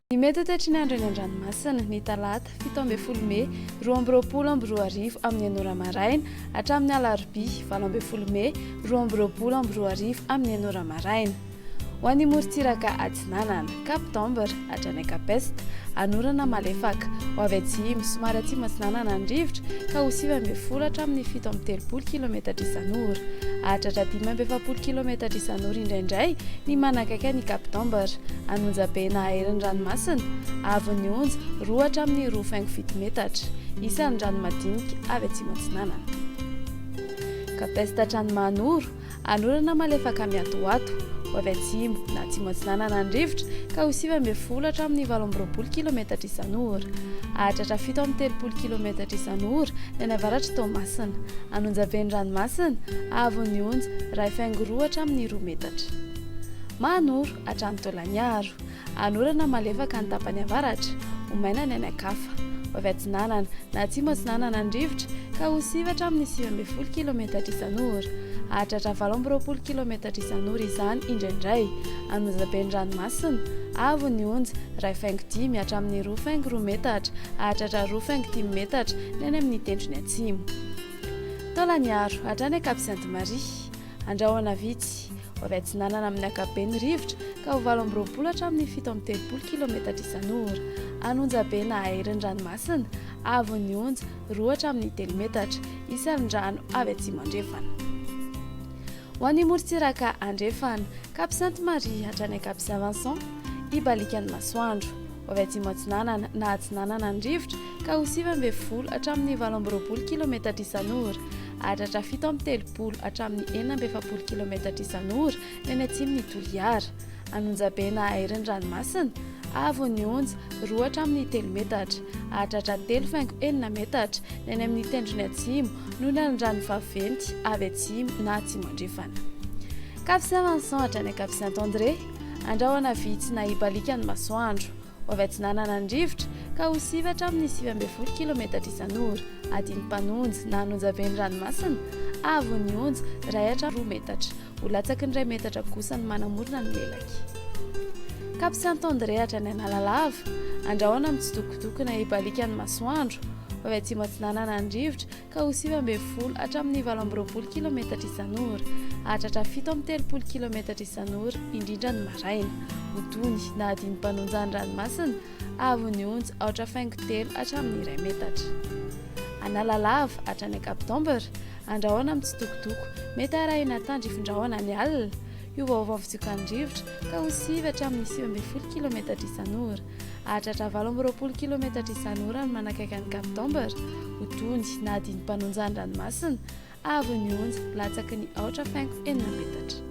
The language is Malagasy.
Ny mety ho toetry ny andro eny an-dranomasina, ny talata, 17 mey 2022 amin'ny enina ora maraina hatramin'ny alarobia, 18 mey 2022 amin'ny enina ora maraina. Ho an'ny morontsiraka atsinanana, Cap d'Ambre hatrany Cap Est, hanorana malefaka. Ho avy atsimo, somary atsimo atsinanana ny rivotra ka ho 19 hatramin'ny 37 kilometatra isan'ora. Hahatratra 45 kilometatra isan'ora indraindray ny manakaiky an'i Cap d'Ambre. An'onjabe na herin'ny ranomasina, avon'ny onja, roa hatramin'ny 2,7 metatra. Isan'ny rano madinika avy atsimo atsinanana. Cap Est hatrany Mahanoro, anorana malefaka miatoato. Ho avy atsimo na atsimo atsinanana ny rivotra ka ho 19 hatramin'ny 28 kilometatra isan'ora. Hahatratra 37 kilometatra isan'ora ny any avaratr'i Toamasina. An'onjabe ny ranomasina, avon'ny onja, 1,2 hatramin'ny 2 metatra. Mahanoro hatrany Taolagnaro. Anorana malefaka ny tapany avaratra, ho maina ny any an-kafa. Ho avy atsinanana na atsimo atsinanana ny rivotra ka ho sivy hatramin'ny 19 kilometatra isan'ora. Hahatratra 28 kilometatra isan'ora izany indraindray. An'Onjabe ny ranomasina, avo ny onja, 1,5 hatramin'ny 2,2 metatra, hahatratra 2,5 metatra ny any amin'ny tendrony atsimo. Taolagnaro hatrany Cap Sainte Marie. Andrahona vitsy. Ho avy atsinanana amin'ny ankapobeny ny rivotra ka ho 28 hatramin'ny 37 kilometatra isan'ora. An'Onjabe na Ahery ny ranomasina, avon'ny onja, 2 hatramin'ny 3 metatra. Hisy alon-drano avy atsimo andrefana. Ho an'ny morontsiraka andrefana, Cap Sainte Marie hatrany Cap Saint Vincent, hibaliaka ny masoandro. Ho avy atsimo atsinanana na atsinanana ny rivotra ka ho 19 hatramin'ny 28 kilometatra isan'ora. Hahatratra 37 hatramin'ny 46 kilometatra isan'ora ny any atsimon'i Toliara. An'Onjabe na Ahery ny ranomasina, avon'ny onja, 2 hatramin'ny 3 metatra. Hahatratra 3,6 metatra ny any amin'ny tendrony atsimo noho ny alon-drano vaventy avy atsimo na atsimo andrefana. Cap Saint Vincent hatrany Cap Saint André, andrahona vitsy na hibaliaka ny masoandro. Ho avy atsinanana ny rivotra ka ho 9 hatramin'ny 19 kilometatra isan'ora. Adin'ny mpanonja na an'onjabe ny ranomasina, avon'ny onja, iray hatramin'ny roa metatra. Ho latsaky ny iray metatra kosa ny manamorona ny melaky. Cap Saint André hatrany Analalava, andrahona mitsitokotoko na hibaliaka ny masoandro. Ho avy atsimo atsinanana ny rivotra ka ho 19 hatramin'ny 28 kilometatra isan'ora. Hahatratra 37 kilometatra isan'ora indrindra ny maraina. Ho tony na adin'ny mpanonja ny ranomasina, avon'ny onja, 4,3 hatramin'ny 1 metatra. Analalava hatrany Cap d'Ambre, andrahona mitsitokotoko, mety harahina tandrifin-drahona ny alina. Hiovaova ny fitsiokan'ny rivotra ka ho 9 hatramin'ny 19 kilometatra isan'ora. Hahatratra 28 kilometatra isan'ora ny manakaiky an'i Cap d'Ambre. Ho tony na adin'ny mpanonja ny ranomasina, avon'ny onja, latsaky ny 4,6 metatra.